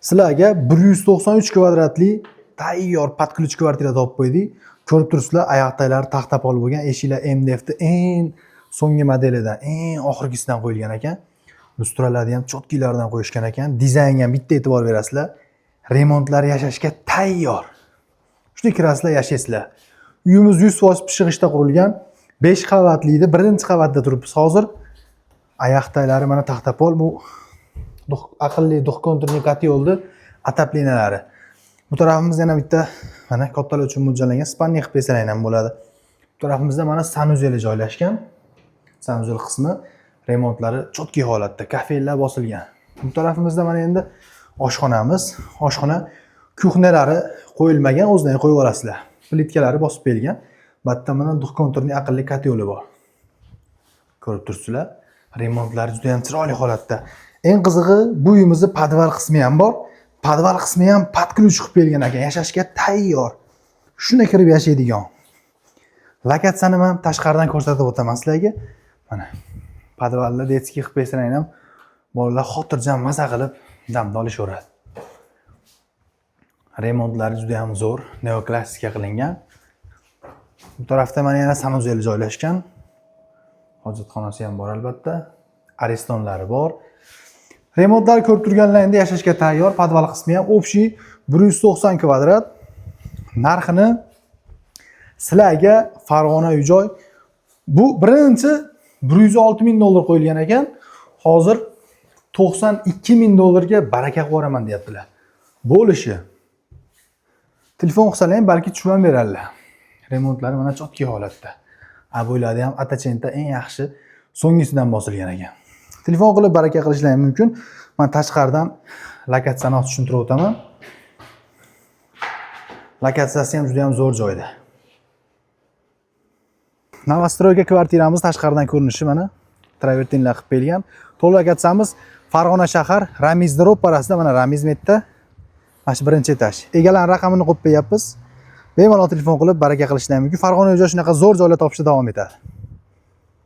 Sizlarga 193 kvadratli tayyor под ключ kvartira topib qo'ydik. Ko'rib turibsizlar, oyoq taxta pol bo'lgan, eshiklar MDFni eng so'nggi modelidan, eng oxirgisidan qo'yilgan ekan. Lustralarni ham чёткий laridan qo'yishgan ekan. Dizaynga ham bitta e'tibor berasizlar. Remontlar yashashga tayyor. Shunday kirasizlar, yashaysizlar. Uyimiz 100% pishiq g'ishtda qurilgan. 5 qavatli edi. Birinchi qavatda turibmiz hozir. Oyoqtaglari mana taxta pol, bu aqlli двухконтурный котёл ni отопления lari. Bu tarafimizda yana bitta mana kattalar uchun mo'ljallangan спальный qilib bersalar ham bo'ladi. Bu tarafimizda mana санузел i joylashgan. Санузел qismi remontlari чёткий holatda, kafellar bosilgan. Bu tarafimizda mana endi oshxonamiz. Oshxona кухня lari qo'yilmagan, o'zidan qo'yib olasizlar. Plitkalari bosib berilgan. Bu yerda mana двухконтурный aqlli котёл i bor. Ko'rib turibsizlar. Remontlari juda ham chiroyli holatda. Eng qizig'i, bu uyimizni podval qismi ham bor. Podval qismi ham под ключ qilib berilgan ekan. Yashashga tayyor. Shunda kirib yashaydigan. Lokatsiyani man tashqaridan ko'rsatib o'taman sizlarga. Mana podvalda детский qilib bersalar ham bolalar xotirjam, maza qilib damda olishaveradi. Remontlari juda ham zo'r, neoklassika qilingan. Bu tarafda mana yana санузел joylashgan. Hojatxonasi ham bor albatta. Aristonlari bor. Remontlar ko'rib turganlar endi yashashga tayyor. Podval qismi ham общий 190 kvadrat. Narxini sizlarga Farg'ona uy-joy bu birinchi 106 ming dollar qo'yilgan ekan. Hozir 92 ming dollarga baraka qilib yuboraman deyaptilar. Bo'lishi. Telefon qilsalar ham balki tushib ham beradilar. Remontlari mana чёткий holatda. Обой lari ham Attachenta eng yaxshi so'nggisidan bosilgan ekan. Telefon qilib baraka qilishlari ham mumkin. Man tashqaridan lokatsiyani hozir tushuntirib o'taman. Lokatsiyasi ham juda ham zo'r joyda. Новостройка kvartiramiz tashqaridan ko'rinishi mana travertinlar qilib berilgan. To'liq lokatsiyamiz Farg'ona shahar, Ramizni ro'parasida, mana Ramiz metda. Mana shu birinchi etaj. Egalarning raqamini qo'yib qo'yapmiz. Bemalol telefon qilib baraka qilishlari mumkin. Farg'ona uy-joy shunaqa zo'r joylar topishda davom etadi.